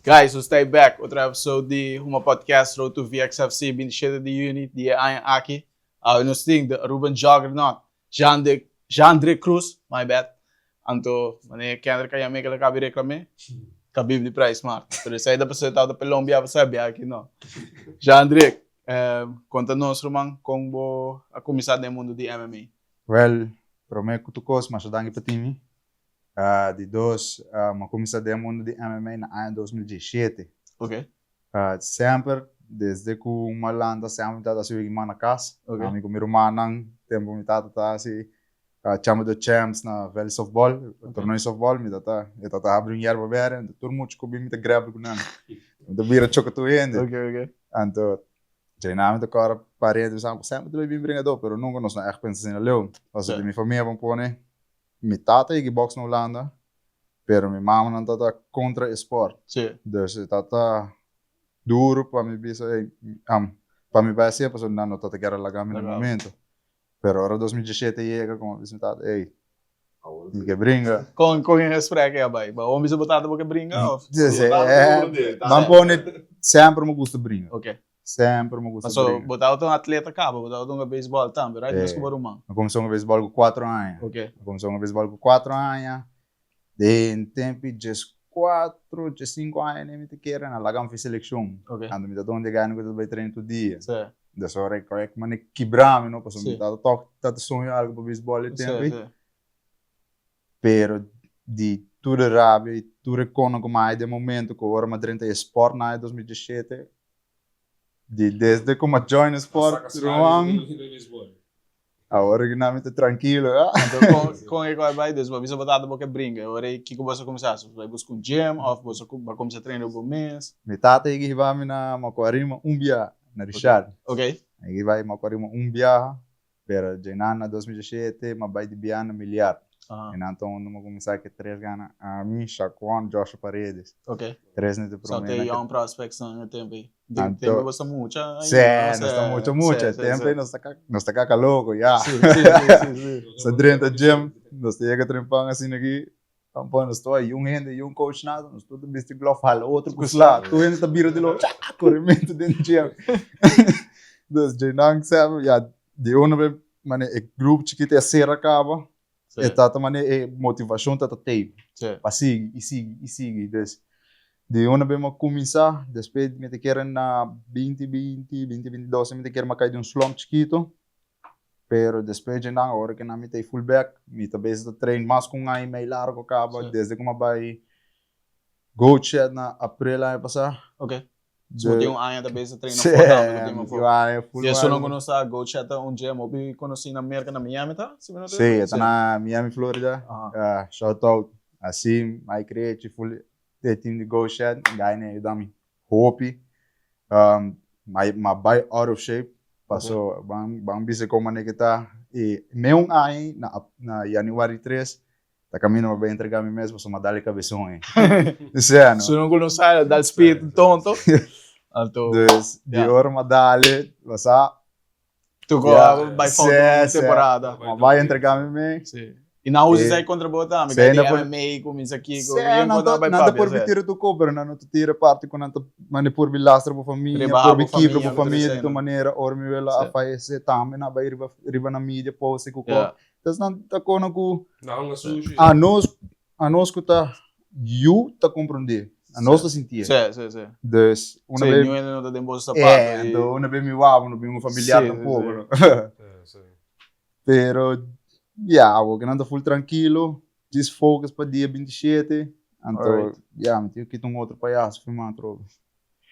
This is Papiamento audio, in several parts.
Guys, nos ta back. Otro episode di Huma Podcast Road to VXFC 27 di juni di e aña aki. Awe nos tin the Aruban Juggernaut, Jean-de, Jeandre Cruz, my bad. Anto, mane Kendrick a yam'é kila kabi reklam'é, Khabib di Price Smart. Pero esei ta pasobra e tabata pelon bia pasá, bia aki no. Jeandre, eh, konta nos ruman kon bo a kuminsá den mundu di MMA. Well, promé ku tur kos, masha danki pa tin mi. Di dos, mi a kuminsá den mundu di MMA na aña 2017. Semper, desde ku mi a lanta, semper mi tata a subi na kas. Ami ku mi rumannan, tempu mi tata ta hasi Chamba de Champs na Valley Softball, torneo di softball, mi tata, e tata habri un yerba berde, anto tur mucha ku bin mi ta grab ku nan. Mi ta bira choka tur hende. Anto, djei mi ta kòrda pariente mi sa, semper ta bai bin bringadó, pero nunka nos no ègt pensa asina leu. Pasobra di mi famia bo pone, mi tata yega box na Hulanda, pero mi mamanan tata kontra e sport. Dus e tata duru pa mi bisa, ey, pa mi bai hasié, pasobra nan no tata kier a laga mi na momento. Pero ora 2017 yega, como bisa mi tata, ey, mi ke bringa. Kon e gesprek a bai? Bo a bisa bo tata bo ke bringa of? Sí, ban pone, semper mi gusta bringa. Semper mi gusta Paso bringa. bo tabata un atleta caba, bo tabata hunga beisbol tambe, right? Mes cu bo ruman. Mi cuminsa hunga beisbol cu cuatro aña. Mi cuminsa hunga beisbol cu cuatro aña. Den tempi 14, 15 aña mi ta kere, nan laga mi fi seleccion. Anto mi ta don di gana cu ta bay train tur dia. Des ora e correct mane kibra mi, no? Pasobra mi tata tok tata soño algo pa beisbol e tempo ey. Pero di tur e rabia y tur e cono cu mi a hay den momento cu ora mi a drenta e sport na aña 2017, di desde cu mi a join e sport, ruman, awor cu nan mi ta trankilo, ya. Anto con con e koi bai? Dus bo a bisa bo tata bo ke bringa, e ora ey kiko bo a cuminsa haci? Bo bai busca un gym of bo a cuminsa traina bo mes? Mi tata yega hiba mi na Macuarima un biaha, na Richard. A yega hiba mi Macuarima un biaha, Pero dje nan na 2017 m'a bai di biaha na Miliar. E nan ta unda m'a kuminsá ke tres gana, ami, Shaquan, Joshua Paredes. Tres na di So promé te nan ke. young prospects nan e tempu ei. Den Anto, tempu bo sta mucha ainda, sè, no? nos ta Sè, mucha mucha. sè, E sè, tempu sè. ei nos ta nos ta kaka loko, ya. Sí, sí, sí, sí, sí. Nos ta drenta gym, nos ta yega trempan asina aki, tampo nos ta yu un hende, yu un coach nada, nos tur ta bisti glove hala otro ku sla. Tur hende ta bira di lo, cha, korementu den gym. Dus dje nan sèm, ya, Di una vez mane e grupo chikito e sera caba, e tata mane e motivacion tata tey pa sigui y sigui y sigui. Dus di una vez mi a cuminsa, despues mi ta kere na binti binti, binti binti dos mi ta kere mi a cay den un slump chikito, pero despues dje nan ora cu nan mi ta full back, mi ta bezig ta train mas cu un aña y mey largo caba desde cu mi a bay Goat Shed na april aña pasa. So bo tin un aña ta bezig traina for tambe bo tin Sí, un aña full. Si esun no ku nos sa, Goat Shed ta un gym hopi konosí na Merka, na Miami ta? Si mi no ta Sí, e ta na Miami, Florida. Shout out Asim, Mike Rich, full e team di Goat Shed, guy nan a yuda mi hopi. Mi a bai out of shape, paso ban bisa kon manera ke ta. I meun aña na januari 3 Ta camino pa bay entrega mi mes pasobra mi a dal e cabezon ey. Sea no. Su no cu no sa dal speed tonto. Anto. Dus di ora mi a dal e basa. Tu cu a bay fout un temporada. Mi a bay entrega mi mes. Si. Y nan usa esey contra bo tambe. Di MMA cuminsa kico. Si, nan ta por bi tira tu co pero nan no ta tira parti cu nan ta manda por bi lastra bo famia, por bi kibra bo famia di tur manera. Ora mi wela a fayece tambe nan a bay riba nan media post cu co. Entonces nan ta kono ku anos, anos ku ta yu ta komprondé, anos ta sintié. Sí, sí, sí. Dus una Sí, be niun hende no ta den boso sapato Eh, i anto una be mi wou no bin un familiar Sí, sí, tampoco, sí. no. Pero ya, awor ku nan ta full trankilo, just focus pa dia 27, anto ya mi tin ku kita un otro payaso firmá atrobe.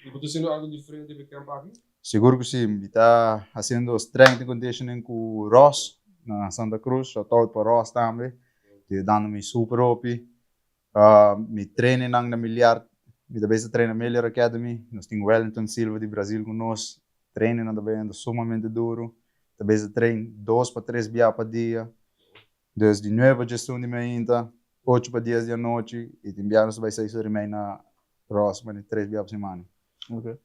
I bo ta hasiendo algo diferente pa e camp aki? Sigur ku si, mi ta hasiendo strength and conditioning ku Ross na Santa Cruz, shout out pa Ross tambe, ta yudando mi super hopi. Mi trainingnan na Miliard, mi ta bes ta traina Melior Academy, nos tin Wellington Silva di Brazil ku nos, trainingnan ta bayendo sumamente duru, ta bes ta train dos pa tres bia pa dia, dus di nuebe pa diesun di mainta, ocho pa dies di anochi i tin bia nos ta bai seis ora i mei na Ross, mane tres bia pa simana.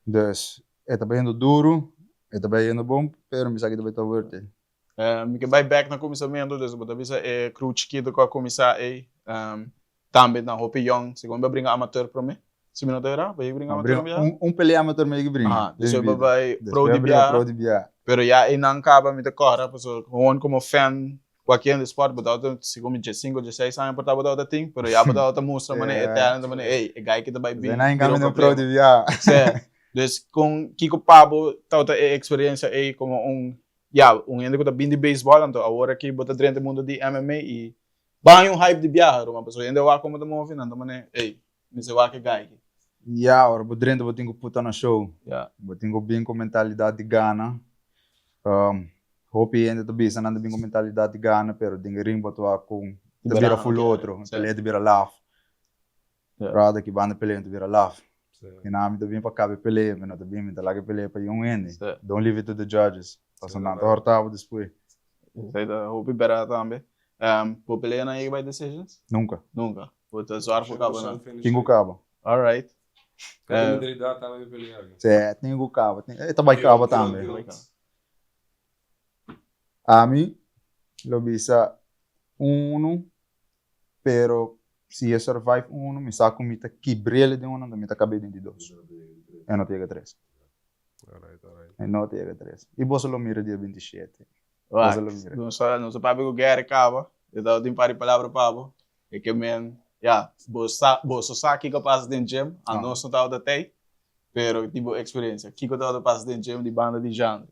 Dus e ta bayendo duru, e ta bayendo bon, pero mi sa ki ta bay ta worth it. Mi ke bay bek na kuminsamentu, dus bo ta bisa e crew chikitu ku a kuminsá ei, tambe nan hopi yòn, segun bo a bringa amateur promé? Si mi no ta era, bo yega bringa amateur un biaha? Un pelea amateur mi yega bringa. Aha, despues bo bai pro di biaha. Pro di biaha. Pero ya einan kaba mi ta kòrda pasobra gewoon komo fan kualkier di sport bo tabata segun mi diesinko, dieseis aña por ta bo tabata tin, pero ya bo tabata mustra manera e talent manera ey e guy ki ta bai bin bira un problema. Pro di biaha. Sí, dus kon kiko pa bo tabata e eksperiencia ey komo un ya un hende ku ta bin di beisbòl anto awor aki bo ta drenta e mundo di MMA i Ban un hype di biaha ruman pasobra hende a wak como ta move nan ta mane ey mester wak e guy aki. Ya ora bo drenta bo tin ku puta na show. Bo tin ku bin ku mentalidad di gana. Hopi hende ta bisa nan ta bin ku mentalidad di gana pero den e ring bo ta wak ku ta bira full otro. Pelea ta bira laf. Brother ki banda pelea ta bira laf. I nan mi ta bin pa kabe pelea mi no ta bin mi ta laga e pelea pa yun hende. Don't leave it to the judges pasobra nan ta horta bo despues. Esei ta hopi berdad tambe. Bo pelea nan yega bai decisions? Nunca. Nunca. Bo ta zorg pa kaba nan? Tin ku kaba. Alright. Tin mentalidad tambe pa pelea. Si, tin ku kaba. E ta bai kaba tambe. Ami lo bisa unu, pero si e survive unu, mi sa ku mi ta kibr'el den unu, anto mi ta kab'é den di dos. E no ta yega tres. E no ta yega tres. I boso lo mira dia 27. Wak, nos a nos a papia ku Gary kaba, e tabatin un par di palabra pa bo, e ke men, ya, bo sa, boso sa kiko a pasa den gym, anos no tabata tei, pero di bo eksperensia, kiko tabata pasa den gym di banda di Jandre?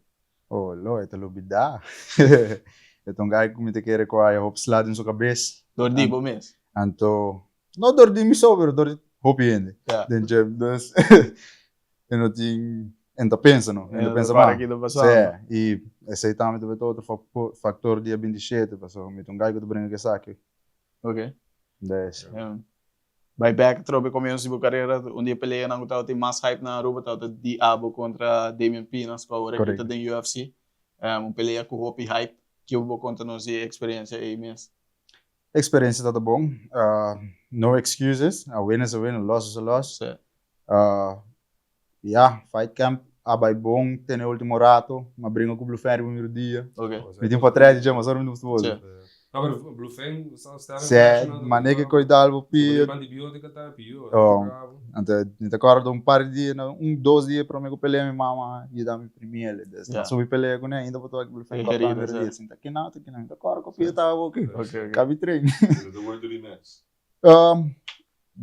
Oh, lo, e ta lubidá. E ta un guy ku mi ta kere ku haya hopi sla den su kabes. Dor di bo mes? Anto, no dor di mi so, pero dor di hopi hende den gym. Dus, e no tin, e no ta pensa no, e no ta pensa mas. Sí, i esei tambe ta otro factor di e 27, pasobra mi ta un guy ku ta bringa ku esaki. Ok. Dus. Bai bek atrobe comienzo di bo carera, un di e peleanan ku tabata tin mas hype na Aruba tabata di abo kontra Damian Pinas ku awor aki ta den UFC. Un pelea ku hopi hype. Kiko bo konta nos di e experiencia ei mes? Experiencia tabata bon. No excuses, a win is a win, a loss is a loss. Ya, fight camp a bai bon te na e ultimo rato. Mi a bringa ku Blue Fang riba mi rudia. Mi tin potrèt di dje, mas ora mi ta gusta boso. No, pero Blue Fang sta Sè, mane ke koi dal bo pia. Anto mi ta kòrda un par di dia, un dos dia promé ku pelea mi mama a yuda mi primiel. Des mi a subi pelea kuné ainda bo ta wak Blue Fang kòrta mi rudia. Sinta kina, ta kina. Mi ta kòrda ku pia tabata bo aki. Kabi train.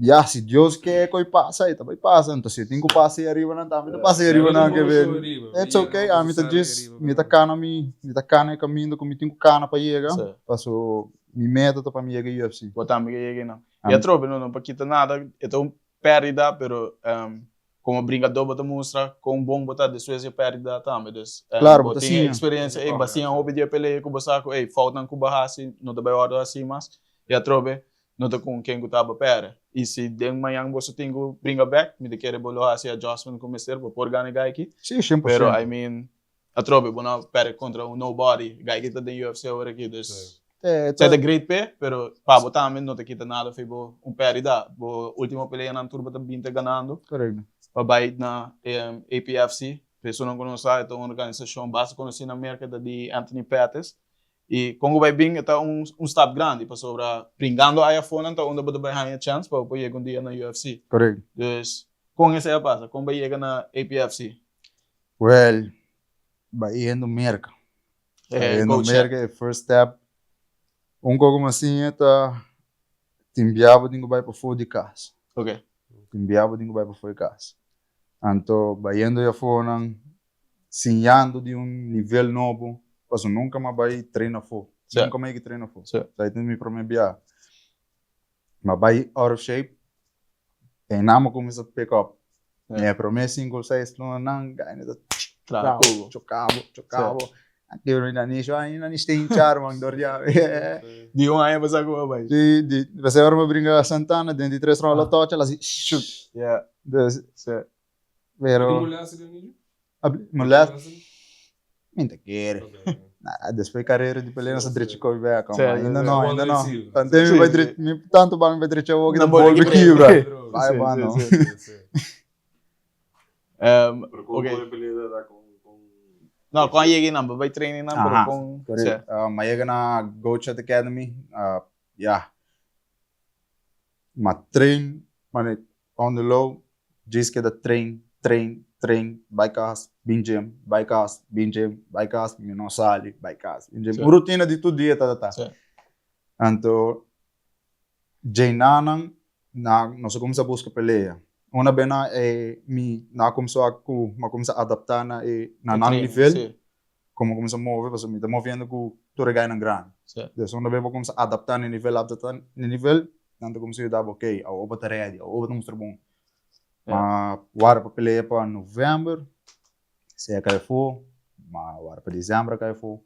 Ya, si Dios ke ku e pasa, e ta bai pasa. Anto si e tin ku pasa ei ariba nan tambe ta pasa ei ariba nan ke ben. It's okay, ami ta djis, mi ta kana mi, mi ta kana e kaminda ku mi tin ku kana pa yega, paso mi meta ta pa mi yega UFC. Bo tambe ke yega einan. I atrobe no, no pa kita nada, e ta un pèrdida, pero Komo bringadó bo ta mustra kon bon bo ta despues di e pèrdida tambe. Dus Claro, bo bo ta tin siña. eksperensia, ey, bo a siña hopi di e pelea ku bo sa ku ey, foutnan ku bo a hasi no ta bai wòrdu hasí mas. I atrobe no ta kon ken ku ta bo pèrdè. I si den mañan boso tin ku bringa bèk, mi ta kere bo lo hasi adjustment ku mester, bo por gana e guy aki. Sí, shen por Pero shento. I mean, atrobe bo no a pèrdè kontra un nobody, guy ki ta den UFC awor aki. Dus Eh, Esei ta great p'e, pero pa bo tambe no ta kita nada fi bo un pèrdida. Bo ultimo peleanan tur bo ta bin ta ganando. Correcto. Pa bai na APFC, pa esunnan ku no sa e ta un organisashon basta konosí na Merka, ta di Anthony Pettis. I kon ku bai bin e ta un un stap grandi pasobra bringando aya afonan ta unda bo ta bai haña chèns pa bo por yega un dia na UFC. Correcto. Dus kon esei a pasa? Kon bai yega na APFC? Well, bai yendo Merka. Eh, no coach. merke e first step. Un koko mas siña ta tin bia bo tin ku bai pafó di kas. Ok. Tin bia bo tin ku bai pafó di kas. Anto bayendo e afónan, siñando di un nivel nobo, pasobra nunka m'a bai train afó. Sí. Nunka m'a yega train afó. Sí. Esei ta mi promé bia. M'a bai out of shape, einan m'a kuminsá pick up. Sí. Mi promé sinku seis lunanan, gaina ta Traha kubo. Choka bo, choka bo. A kebra mi nanish, ay mi nanish ta hincha ruman dor di awe. Di un aña pasá ku a bai. Si, di, pasé ora mi bringa Santana, den di tres round la tocha, la si, shoot. Yeah. Dus, Sí. pero. Tin molestia den niño? Molestia? Mi ta kere. Nah, despues carera di pelea nos a drecha koe bek, Sí, ma ainda sí, no, sí. ainda no. Sí, Tanto mi bai sí. drecha, mi tanto ba mi bai drecha awor ki Na ta bolbe bolbe kibra. kibra. Bai Sí, ba sí, no. sí. Sí. Um, Pero kon ok. kon e pelea ta kon kon No, kon a yega einan, bo bai training nan, pero Aha, kon, sí. correct. Mi a yega na Goat Academy, ya. Mi a train, mane on the low. Djis keda train, train, train, bai kas, bin gym, bai kas, bin gym, bai kas, mi no sali, bai kas, bin gym. Un rutina di tur dia tabata. Anto djeinanan na nos a kuminsá buska pelea. Una bes na e mi na a kuminsá ku mi a kuminsá adaptá na e na nan nivel, komo a kuminsá move pasobra mi ta moviendo ku tur e gainan grandi. Des una bes bo kuminsá adaptá na e nivel, adaptá na e nivel, nan ta kuminsá yuda bo, okay, awor bo ta ready, awor bo ta mustra bon. Ma wara pa pelea pa november, sea kai afó, ma wara pa december a kai afó.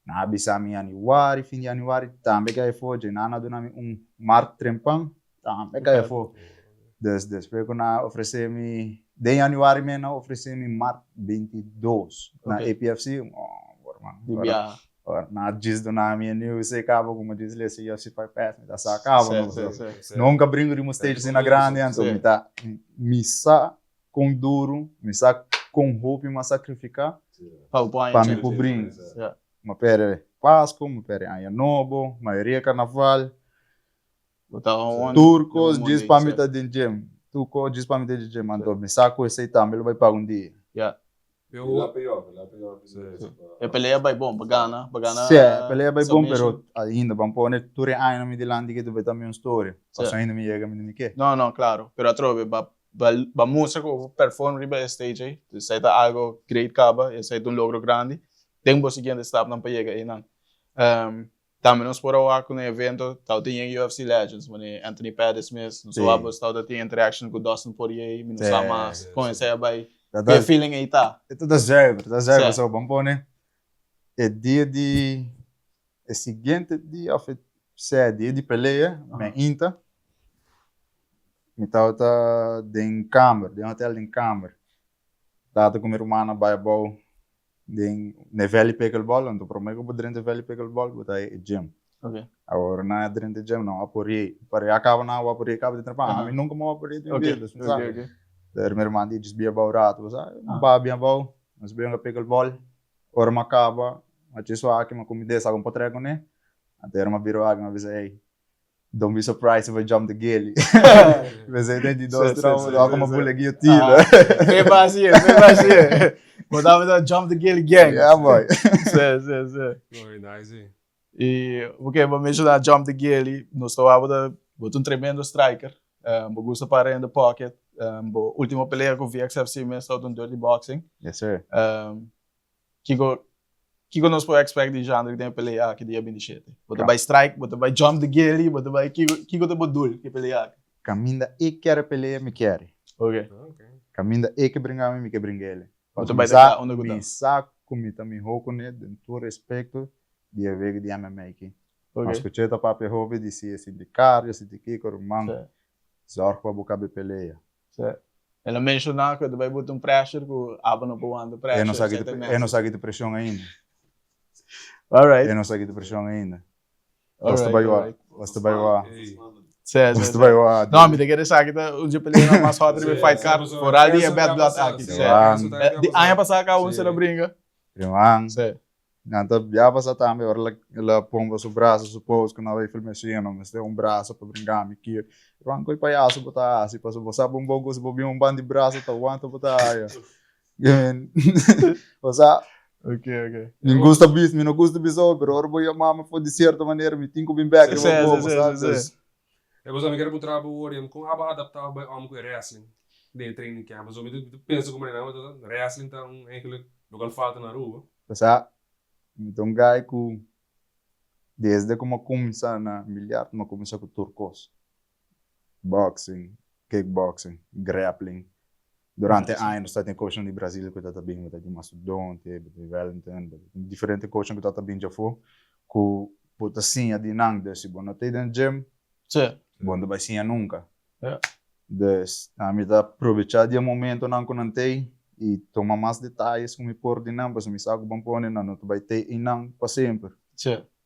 Nan a bisa mi januari, fin di januari tambe kai afó, dje nan a duna mi un mart trempan, tambe kai afó. Dus despues ku nan a ofresé mi, den januari mes nan a ofresé mi mart 22 na APFC, oh man, Di biaha. Ora nan a djis duna mi e news ei kaba ku mi djis lesa UFC Fight Pass mi ta sa kaba no pasobra nunka bringu riba un stage asina grandi anto mi ta mi sa kon duru mi sa kon hopi mi a sakrifika pa mi por bringa mi a perde pasku mi a perde aña nobo mayoria karnaval tur kos djis pa mi ta den gym tur kos djis pa mi ta den gym anto mi sa ku esei tambe lo bai paga un dia. La peor, la peor. E pelea bai bon, pa gana, pa gana. Sí, e pelea bai bon, pero ainda ban pone tur e añanan mi dilanti ke ta mi un storia. Pasobra ainda mi yega mi no mi ke. No, no, claro. Pero atrobe, ba, ba, ba mustra ku bo perform riba e stage ei. Esei ta algo great kaba, esei ta un logro grandi. Den bo siguiente stapnan pa yega einan. Tambe nos por a wak ku na e evento tabata tin yen UFC Legends, manera Anthony Pettis mes. Nos a wak bo tabata tin interaction ku Dustin Poirier, mi no sa mas kon esei a bai. Ku e feeling ei ta? E ta zuiver, ta zuiver. So ban pone e dia di, e siguiente dia of e sea dia di pelea, mi a inta, mi tabata den kamer, den hotel den kamer. Tata ku mi rumannan bai abou Den ne Valley Pickleball, anto prome ku bo drenta Valley Pickleball bo ta e gym. Okay. Awor nan a drenta e gym nan a pori, pari a kaba nan a pori kaba di trapa, ami nunka mo a pori den bida, dus mi sa. Okay, okay. Der mi herman di djis bia abou rato, bo sa, mi ba bia abou, nos bia hunga pickleball, ora mi a kaba, mi a djis wak, mi a kume des algun potrek kuné, anto mi a bira wak, mi a bisa ey, Don't be surprised if I jump the gilly. Pensei tem de dois trau, logo uma bula guilhotina. Vem baixinho, vem baixinho. Botava da jump the gilly gang. Yeah, boy. Sim, sim, sim. Very nice. Eh? E, ok, vou mencionar jump the gilly. Nós estava da, bota um tremendo striker. Um, bo gusta para in the pocket. Um, bo último pelea com VXFC mesmo, estava um dirty boxing. Yes, sir. Um, Kiko kiko nos por expect di Jandrick den e pelea aki dia 27? Bo ta bai strike, bo ta bai jump the gilly, bo ta bai kiko kiko ta bo doel ku e pelea aki? Kaminda e kier pelea mi kier. Ok. Kaminda e ke bringa mi, mi ke bringa ele. Bo ta bai ta kla unda ku ta. Mi sa ku mi ta miho kuné den tur respekto di e wega di MMA aki. Ok. Mas kuch'e ta papia hopi di si e sinti cardio, sinti kiko, ruman, zorg pa bo kabe pelea. Sí. El a menshoná ku e ta bai buta un pressure ku abo no por wanta pressure. E no sa kita, e no sa kita preshon ainda. Alright. E no sa kita preshon ainda. Nos ta bai wak. Nos ta bai wak. Sí, sí, Nos ta bai wak. No, mi ta kere sa kita un dje pelea mas hot riba e fight card. Foral di e Bad Blood aki. Sí. Di aña pasá ka un se la bringa. Ruman. Sí. Nan ta bia pasa tambe ora el el a ponga su braso suppose ku nan bai filma escena no mester un braso pa bringa mi kier. Ruan koe payaso bo ta hasi pasobra bo sa bon bon ku si bo bin un ban di braso ta wanta bo ta haya. Osea Ok, ok. mi gusta bis mi no gusta bisa hopi pero ora bo yama mi for di sierto manera mi tin ku bin bek riba bo bo sa dus. E pasobra mi kier puntra bo wor kon abo a adapta bai om ku e wrestling den e training camp pasobra mi ta pensa ku manera wrestling ta un eigenlijk lokual falta na Aruba. Pasá, mi ta un guy ku desde ku mi a kuminsá na biliard mi a kuminsá ku tur kos. Boxing, kickboxing, grappling. Durante aña nos ta tin coachnan di Brazil ku ta ta bin, bo ta tin Mastodonte, bo ta tin Wellington, bo ta tin diferente coachnan ku ta ta bin djafó ku bo ta siña di nan. Dus si bo no ta i den gym, bo no ta bai siña nunka. Dus ami ta probechá di e momentonan ku nan t'ei i tuma mas detayes ku mi por di nan pasobra mi sa ku ban pone nan no ta bai t'ei einan pa semper.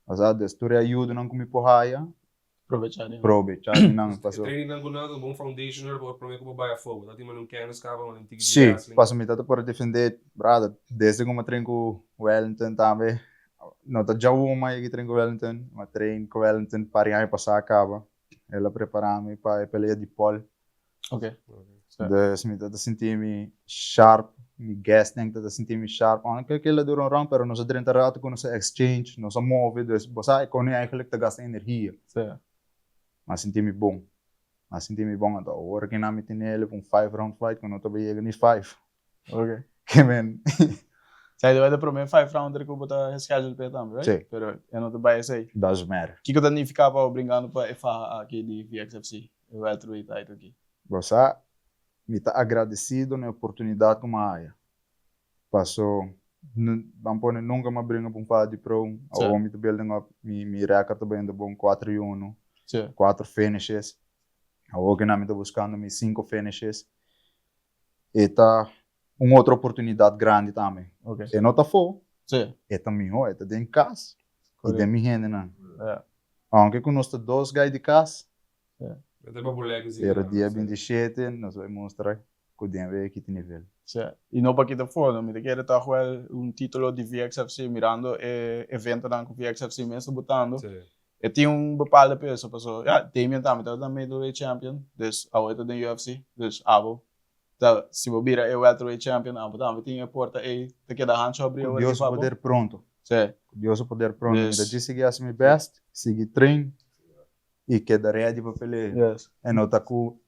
Osea, dus tur e ayudonan ku mi por haya, Probechá di nan. Probechá di nan E pasobra. trainingnan ku nan ta un bon foundation ora pa promé ku bo bai afó. Bo ta tin mane un kènis kaba, mane un tiki di Sí, wrestling. pasobra mi ta ta por defendé, brother, desde ku mi a train ku Wellington tambe, no ta djaun mi a yega train ku Wellington, mi a train ku Wellington par di aña pasá kaba. El a prepara mi pa e pelea di Paul. Ok. Dus mi ta sinti mi sharp, mi gas tank ta sinti mi sharp. Aunke kila dura un round, pero nos a drenta rato ku nos a exchange, nos a move, dus bo sa e koni eigenlijk ta gasta energia. Mi a sinti mi bon, mi a sinti mi bon. Anto awor ki nan mi tene el pa un five round fight ku no ta bay yega ni five. Ke men. Sa e ta prome five rounder ku bo ta schedule p'e tambe, right? Si. Pero e no ta bay esey. Doesn't matter. Kiko ta nifiká pa bo bringando pa e faha aki di VXFC, e welterweight title aki? Bo sa, mi ta agradesido na e oportunidat ku mi a haya. Paso, ban pone nunka mi a bringa pa un faha di pro, awor mi ta building up, mi record ta bayendo bon, kuater i unu, kuater finishes. Awor ku nan mi ta buskando mi sinku finishes. E ta un otro oportunidat grandi tambe. E no ta afó, e ta mihó, e ta den kas i den mi hendenan. Aunke ku nos ta dos gai di kas, Pero dia 27 nos bai mustra ku den wei ki tin nivel. Sí, i no pa kita for, mi ta kere tòg wèl un título di VXFC mirando e eventonan ku VXFC mes ta botando. E tin un bepaalde peso paso ya Damian tambe tabata middleweight champion, dus awo e ta den UFC, dus abo ta si bo bira e welterweight champion abo tambe tin e porta ei ta keda hancho abri Ku awor Dios pa bo. poder pronto. Sí. Ku Dios su poder pronto. Mi ta djis sigui hasi mi best, sigui train i keda ready pa pelea. Yes. E no ta ku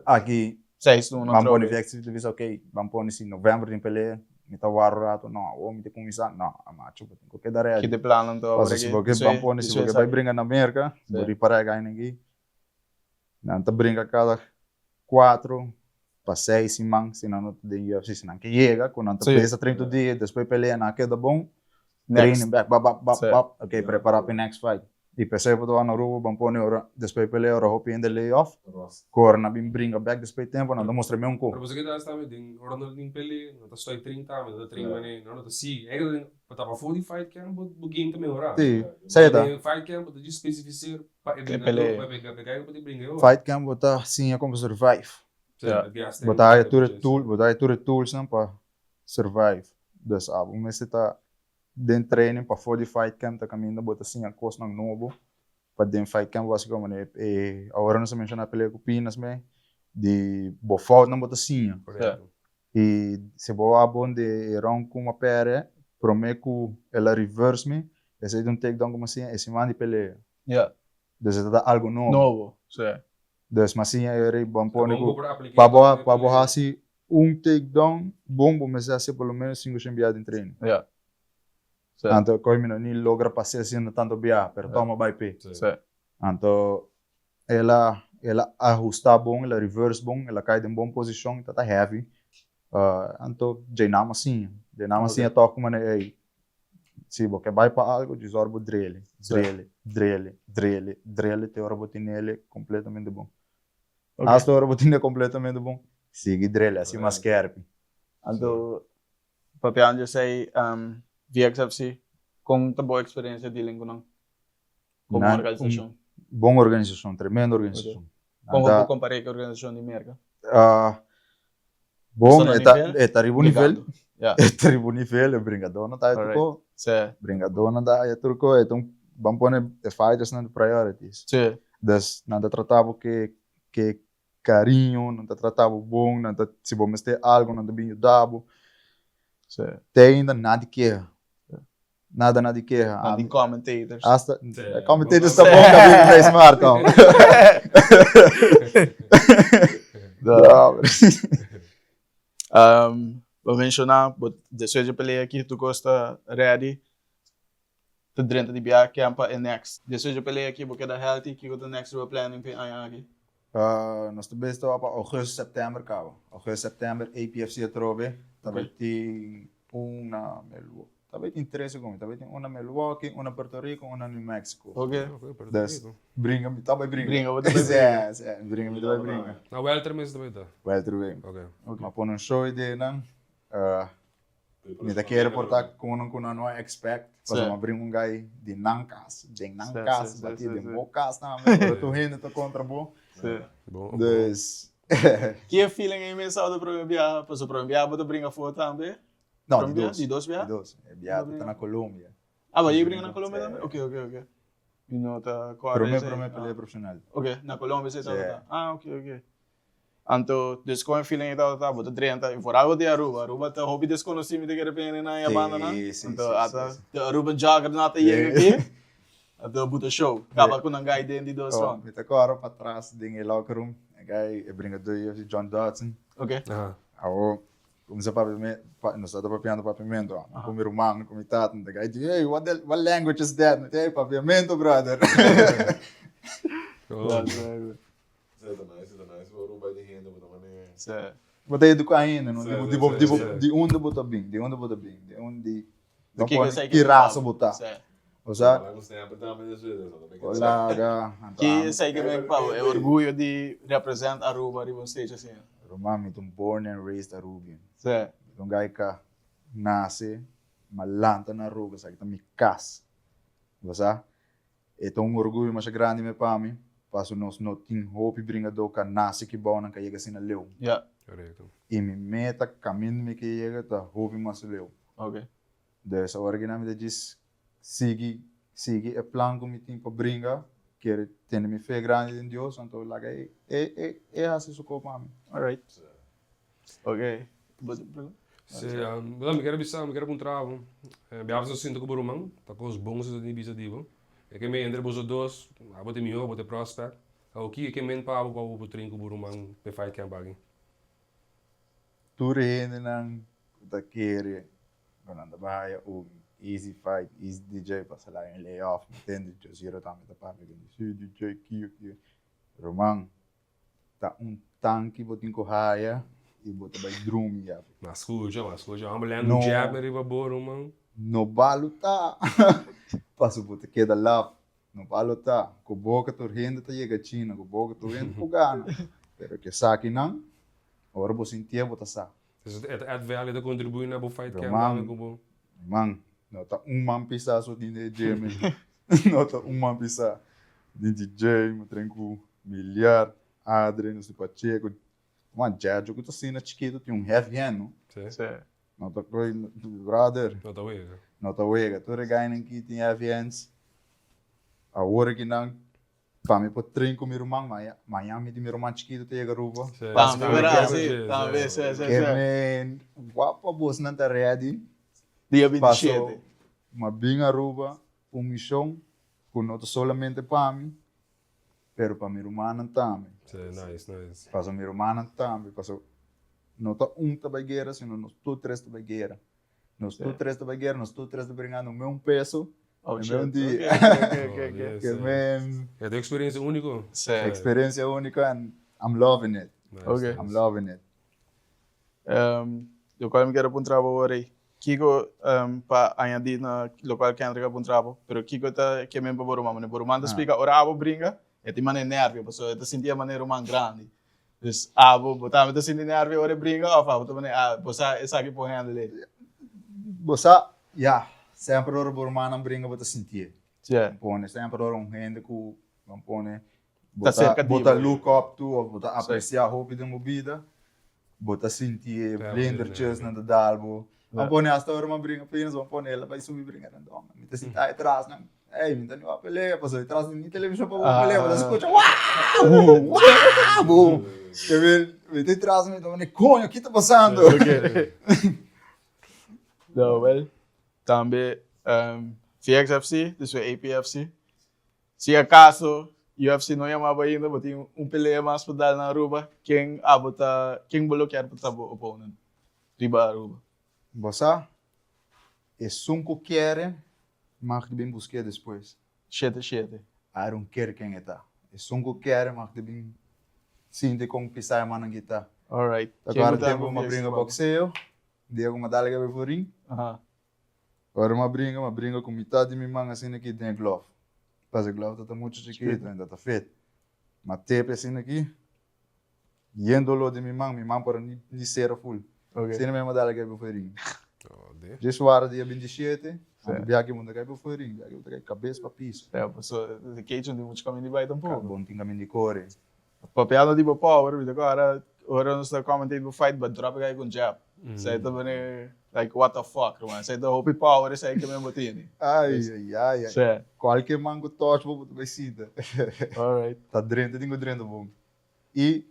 aki Seis luna ban pone atrobe. VXC ta bisa ok ban pone si november tin pelea mi ta wara un rato no awor mi ta kuminsá no macho bo tin ku keda ready. Kite plannan ta Pasobra si bo ke ban pone si bo ke bai bringa na Merka bo ripara e gainan aki nan ta bringa kada kuatro pa seis siman si nan no ta den UFC si nan ke yega ku nan ta pesa 30 dia despues pelea nan a keda bon training bek bap bap bap bap ok prepara pa e next fight. I p'esei bo ta wak na Aruba ban pone ora despues pelea ora hopi hende lay off, kor nan bin bringa bek despues tempo nan ta mustra meun ku. Pero boso ke ta hasi tambe den ora nan tin pelea nan ta stoi train tambe nan ta train mane nan no ta sigui eigenlijk bo ta pafó di fight camp bo bo game ta mehora. Si, esei ta. Den fight camp bo ta djis spesifiseer pa e bringador pa e guy ku bo ta bringa e ora. Fight camp bo ta siña kon pa survive. Bo ta haya tur e tool bo ta haya tur e toolsnan pa survive. Dus abo mester ta Den training pafó di fight camp ta kaminda bo ta siña kosnan nobo pa den fight camp bo hasi komo e awor nos a menshoná pelea ku Pinas me di bo foutnan bo ta siña i si bo a bon di e round ku a pèrdè promé ku el a reverse mi esei ta un takedown ku mi a siña e siman di pelea dus e ta algu nobo dus mi a siña e rei bon pone ku pa bo pa bo hasi Un takedown bon bo mester hasi por lo menos sinku shen biaha den training. Ja. Sí. Anto koe mi no ni logra pase asina tanto biaha, pero Ja. toma bai p'e. Sí. Anto el a el a ahusta bon, el a reverse bon, el a kai den bon posishon, ta ta heavy. Anto djei nan a siña, djei nan a siña tòg ku manera ey si bo ke bai pa algo djis ora bo drele, drele, drele, drele, drele te ora bo tinele kompletamente bon. Hasta ora bo tene completamente bon, sigui drele, asi mas skerpi. Anto, papiando di esei, VXFC, kon ta bo experiencia dealing ku nan? Komo organisashon? Bon organisashon, tremendo organisashon. Kon bo por kompar'é ku e organisashon di Merka? Bon, e ta, e ta riba un nivel. E ta riba un nivel, e bringadónan ta haya tur ko. Bringadónan ta haya tur ko, e ta un, ban pone e fightersnan di priorities. Dus nan ta trata bo ke ke kariño, nan ta trata bo bon, nan ta, si bo mester algu nan ta bin yuda bo. Te ainda nada di keha. Nada nada di keha. Nan tin commentators. Hasta, commentators ta bon ka bin play smart tom. Bo menciona, bo despues di pelea aki tur cos ta ready, ta drenta di bia camp pa e next. Despues di pelea aki bo keda healthy, kiko ta next riba planning pa e aña aki? Nos ta bes ta pa augustus, september caba. Augustus, september APFC atrobe. Ta bay tin un na Milwaukee. Ta bay tin tres segun mi. Ta bay tin un na Milwaukee, un na Puerto Rico, un na New Mexico. Ok. Dus bringa mi ta bay bringa. Bringa bo ta bay bringa. Si, si. Bringa mi ta bay bringa. Na welter mes ta bay ta? Welterweight. Ok. Ma pone un show idea nan. Mi ta kere por ta ku uno ku nan no a expect, pasobra mi a bring un guy di nan kas, den nan kas, bati den bo kas tambe, ora tur hende ta kontra bo. Dus. Ki e feeling ei mes a di prome biaha? Pasobra prome biaha bo ta bringa afó tambe? No, di dos. Di dos biaha? Di dos. E biaha ta na Colombia. Ah, bo a bringa na Colombia tambe? Ok, ok, ok. Mi no ta kòrda Prome, esei. prome pelea profesional. Ok, na Colombia esei tabata. Ah, ok, ok. Anto dus kon e feeling ei tabata bo ta drenta i vooral bo di Aruba, Aruba ta hopi deskonosí mi ta kere pende na e bandanan, anto ata de Aruban Juggernaut a yega aki, anto bo ta show, kaba ku nan gai den di dos round. Mi ta kòrda patras den e locker room, e gai e bringadó di UFC John Dodson, awo kuminsá papia me, nos tabata papiando papiamento, ami ku mi ruman, ku mi tata, e gai di hey what the what language is that? Mi ta hey papiamento brother. Esei ta nice, esei ta nice. Bo Aruba di hende bo ta manera. Sí. Bo ta educa hende, no? Di bo, di bo, di bo, di unda bo ta bin, di unda bo ta bin, di un di, Di ki kiko esei ki rasa bo ta. Sí. Osea. Laga un stamper tambe despues, eso tambe ke. Laga. Ki esei ke men pa bo, e orguyo di represent Aruba riba un stage asina. Ruman, mi ta un born and raised Arubian. Sí. Mi ta un guy ka nase, ma lanta na Aruba, esaki ta mi kas. Bo sa? E ta un orguyo masha grandi me pa mi, paso nos no tin hopi bringadó ka nase ki bou nan ka yega asina leu. Ya. Korekto. I mi meta kaminda mi ke yega ta hopi mas leu. Oke. Dus awor aki nan mi ta djis sigui sigui e plan ku mi tin pa bringa, kere tene mi fe grandi den Dios, anto laga e e e e hasi su kos pa mi. Alright. Oke. Bo tin pregunta? Si, bueno, mi kier a bisa, mi kier a puntra bo, biaha bo sinti ku bo ruman, ta kos bon si ta tin bisa di bo. E ke men entre boso dos, abo ta e mihó, abo ta e prospect. Awor kiko ke men pa abo ku abo por train ku bo ruman p'e fight camp aki? Tur e hendenan ku ta kere ku nan ta bai haya un easy fight, easy DJ pa sala un lay off, mi tende Josiro tambe ta papia ku si DJ kio kio. Ruman, Ta un tanki bo tin ku haya i bo ta bai drumi ya. Ma skucha, ma skucha. Homber lèn un jab me riba bo, ruman. No balu ta. Paso bo ta keda laf. No balu ta. Ku boka tur hende ta yega China, ku boka tur hende por gana. Pero ke esakinan, ora bo sintié bo ta sa. E ta add value, e ta kontribuí na bo fight camp tambe ku bo. Ruman, no ta un man pisá so tin den e gym ei. No ta un man pisá. Tin DJ, mi train ku Miliar, Adri, nos tin Pacheco. Man, Djadjo ku ta asina chikitu tin un heavy hand, no? Sí. Sí. No ta koy, brother. No ta wega. No ta wega. Tur e guynan ki tin heavy hands, awor aki nan Pa mi por train ku mi ruman, mañan mi di mi ruman chikitu ta yega Aruba. Tambe berdad, si, tambe, si, si, si. Ke men, wak pa bosnan ta ready. Dia 27. Paso, mi a bin Aruba ku un mishon ku no ta solamente pa mi, pero pa mi rumannan tambe. Si, nice, nice. Paso mi rumannan tambe, paso no ta un ta bai guera, sino nos tur tres ta bai guera. Nos tur tres ta bai guera, nos tur tres ta bringando un peso. Oh, En shit. un dia. Ok, ok, ok, ok. Oh, yes, Ke men. E ta experiencia único. Sí. Experiencia único and I'm loving it. Nice, Ok. nice. I'm loving it. Locual mi kier a puntra bo awor ei, kiko pa añadi na locual Kendrick a puntra bo, pero kiko ta ke men pa bo ruman? Manera bo ruman ta splica ora abo bringa, e tin manera nervio, pasobra e ta sinti e manera ruman grandi. Dus abo, bo tambe ta sinti nervio ora e bringa of abo ta manera, ah, bo sa esaki por handle e? Bo sa, ya, semper ora bo rumannan bringa bo ta sintié. Sí. Bo pone semper ora un hende ku, bo pone, bo Ta ta, serka di bo ta bo. look up to of bo ta Sí. apresiá hopi den bo bida, bo ta sinti e Ta blindertjesnan ta dal bo. Ja. Bo pone hasta ora mi a bringa apenas, bo pone el a bai subi bringa rondon. Mi ta sinta ahí tras nan. Ey, mi ta ni wak pelea, pasobra e tras ni televishon pa wak pelea, bo ta skucha waw, waw, boom. Ke mi, mi ta tras mi ta pone, koño, ki ta pasando? No, well, tambe um, VXFC, dus we APFC. Si acaso UFC no yama bo ainda, bo tin un pelea mas pa dal na Aruba, ken abo ta, ken bo lo kier pa ta bo opponent riba Aruba? Bo sa, esun ku kere mag di bin busk'é despues. Shete shete. I don't care ken e ta. Esun ku kere mag di bin sinti kon pisá e mannan ki ta. Alright. Ta Ken kòrda ku ta tempu ku mi a bringa bokseo, dia ku mi a dal e kabes forin. Ora mi a bringa, mi a bringa ku mitad di mi man asina aki den e glove. Pas e glove ta ta muchu chikitu, e ta ta fit. Mi a tepe asina aki. Yen doló den mi man, mi man por a ni sera ful. Asina mi a dal a kai pa fo'i ring. Dje suara dia 27, anto biaha ki bo ta kai pa fo'i ring, biaha ki bo ta kai kabes pa piso. Ya, paso e cage no tin muchu kaminda di bai tampoco. Bo no tin kaminda di kore. Papiando di bo power, mi ta kòrda ora nos ta commentate bo fight, bo a drop e kai ku un jab. Esei ta bini like what the fuck, ruman. Esei ta hopi power esei ke men bo tini. Ai, ai, ai, ai. Kualke man ku touch bo, bo ta bai sinta. Alright. Ta drenta tin ku drenta bon. I.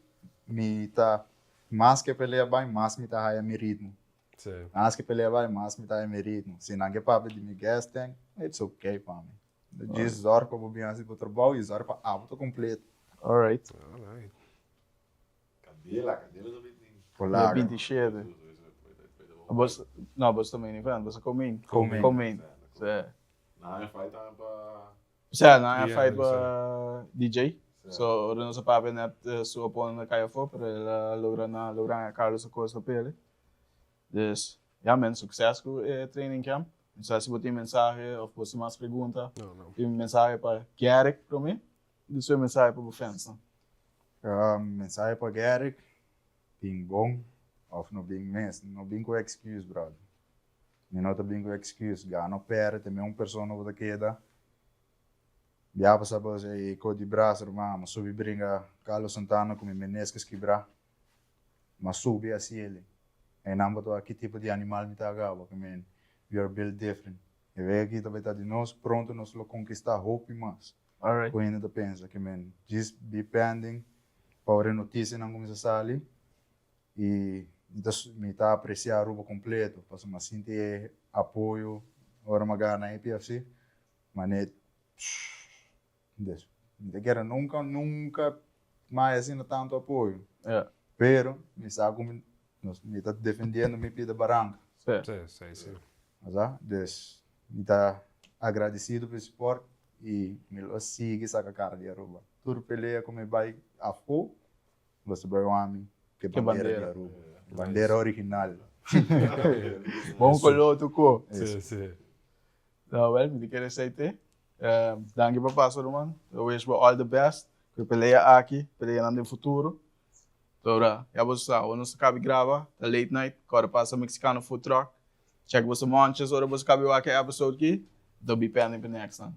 Mi ta mas ke pelea bai mas mi ta haya mi ritmo. Mas ke pelea bai mas mi ta haya mi ritmo. Si nan ke papia di mi gas tank, it's okay pa mi. Djis zorg pa bo bin hasi bo trabou y zorg pa abo ta completo. Alright. Alright. Candela, candela ta bin tin. Polaga. 27. Bos, no, bos ta main event, bos ta co-main. Co-main. Co-main. Sí. Nan e fight tambe pa. Sea, nan e Yeah, fight sí. pa DJ. So, ora nos a papia net su opponent a cay afo, pero el a logra na logra haña Carlos Acosta pele. Dus, ya men, succes cu e training camp. No sa si bo tin mensahe of bo tin mas pregunta. No, no. Tin mensahe pa Garrick prome, y despues mensahe pa bo fansnan. Mensahe pa Garrick, bin bon of no bin mes. No bin cu excuse, brother. Mi no ta bin cu excuse. Gana of perde, te un persona bo ta keda. Bia pasa bo e co di brasa, ruman. Mi a subi bringa Carlos Santana cu mi meniscus kibra. Mi a subi haciele. Einan bo ta wak ki tipo di animal mi ta agaba. Cu men, we are built different. E wega aki ta bay ta di nos, pronto nos lo conquista hopi mas. Alright. Cu hende ta pensa. Cu men, djis be pending pa ora e noticianan cuminsa sali. Y mi ta mi ta aprecia Aruba completo pasobra mi a sinti e apoyo ora mi a gana APFC mane des mi ta kere nunca nunca mas asina tanto apoyo pero mi sa cu mi mi ta defendiendo mi pida baranca des mi ta agradecido pa e support y mi lo sigui saca cara di Aruba tur pelea cu mi bay afo. Bo ta bai wami ke bandera di Aruba. Bandera original. Bon koló tu ko. Si, si. No, wel, mi ta kere esei te. Danki pa pasa, ruman. Mi ta wish bo all the best ku e pelea aki, peleanan den futuro. Tora, ya bo sa, ora nos ta kabi graba, ta late night, kòrda pasa Mexicano Food Truck. Check boso monches ora boso kabi wak e episode ki. Anto be pending pa next nan.